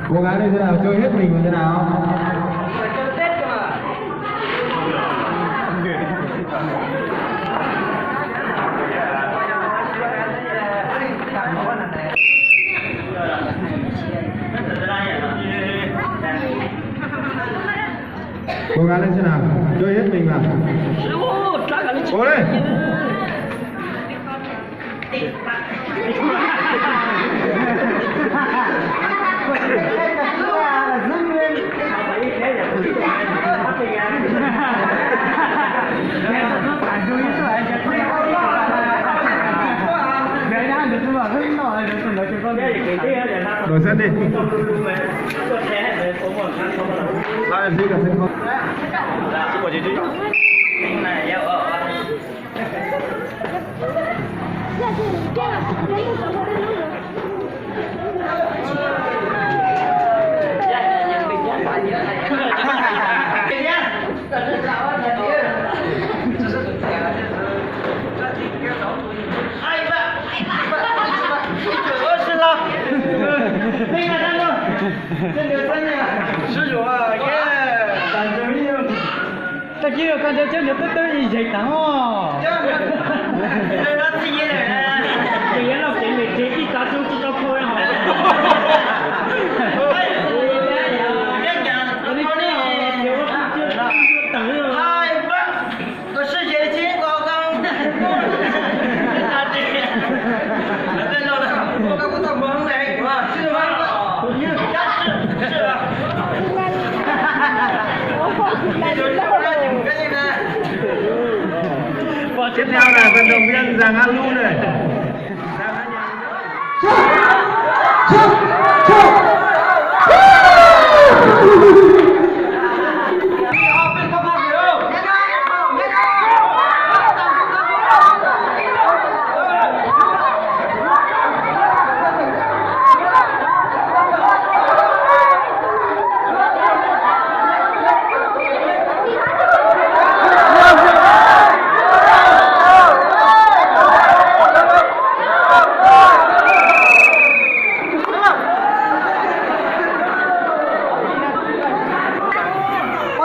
Cố gắng lên, thế nào? Chơi hết mình vào, thế nào? Cố gắng lên xem nào, chơi hết mình vào. Cố lên. Đổi sân đi. Lại em giữ cả sân khấu. Tag kis koj nco cov nyuag tub tub ib zeeg tag os. Ces yuav los cev lem ces ib tav su tsis tau kho hos. Tiếp theo là vận động viên Giàng A Lu này.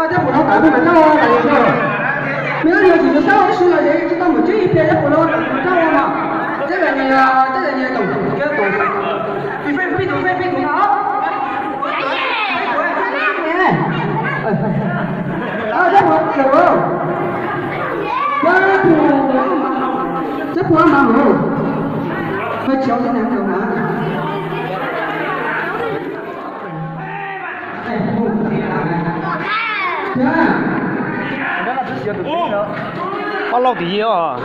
Thiab kuv thov kom tus mas coj, nws yog tsis sab ib su los yeej tsis tau mus tsib ib pliag, thiab kuv thov kom tus mas coj no. Tej zaum nws, tej zaum nws tom kiag tom, pib tus, pib tus no. Thiab kuv, thiab kuv mas mus, mas tsis ua li ntawd mas. Poj laug tim yig os.